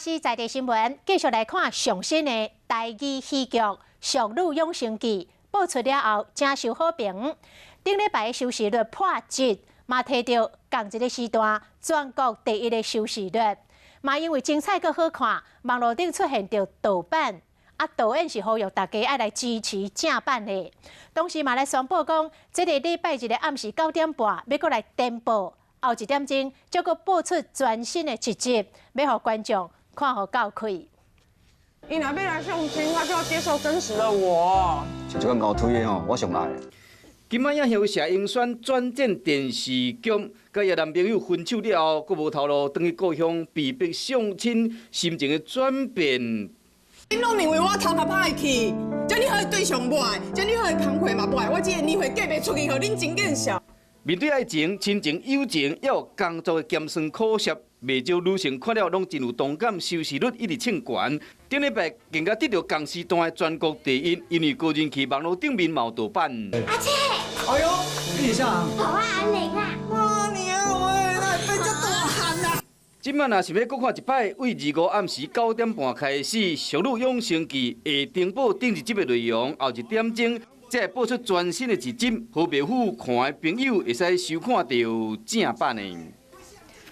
是在地新聞，繼續來看上新的台語喜劇《俗女養成記》播出了後，誠受好評。頂禮拜的收視率破一，嘛提著仝一个時段全國第一的收視率。嘛因為精彩閣好看，網路頂出現著盜版，啊導演是呼籲大家愛來支持正版的。同時嘛來宣布講，這个禮拜日的暗時9點半欲閣來展播，後一點鐘才閣播出全新的一集，欲予觀眾看予夠氣。伊若欲來相親，他就要接受真實的我。像這個牛腿的吼，我上愛。今擺影后謝盈萱轉戰電視劇，佮伊男朋友分手了後，閣無頭路轉去故鄉，被逼相親，心情的轉變。恁攏認為我頭殼歹去，遮爾好的對象無愛，遮爾好的工課嘛無愛，我這个年歲嫁袂出去，予恁真見笑。面對愛情、親情、友情，抑有工作的鹹酸苦澀，袂少女性看了攏真有同感，收視率一直衝懸。頂禮拜更加得著仝時段的全國第一，因為高人氣網路頂面嘛有盜版。阿姐，哎呦，你是啥？好啊，阿玲啊。媽娘喂，哪會變這大漢啊？這擺若想欲閣看一擺，對25暗時9點半開始，《俗女養成記》會重播頂一集的內容，後一點鐘才會播出全新的一集，予袂赴看的朋友會使收看著正版的。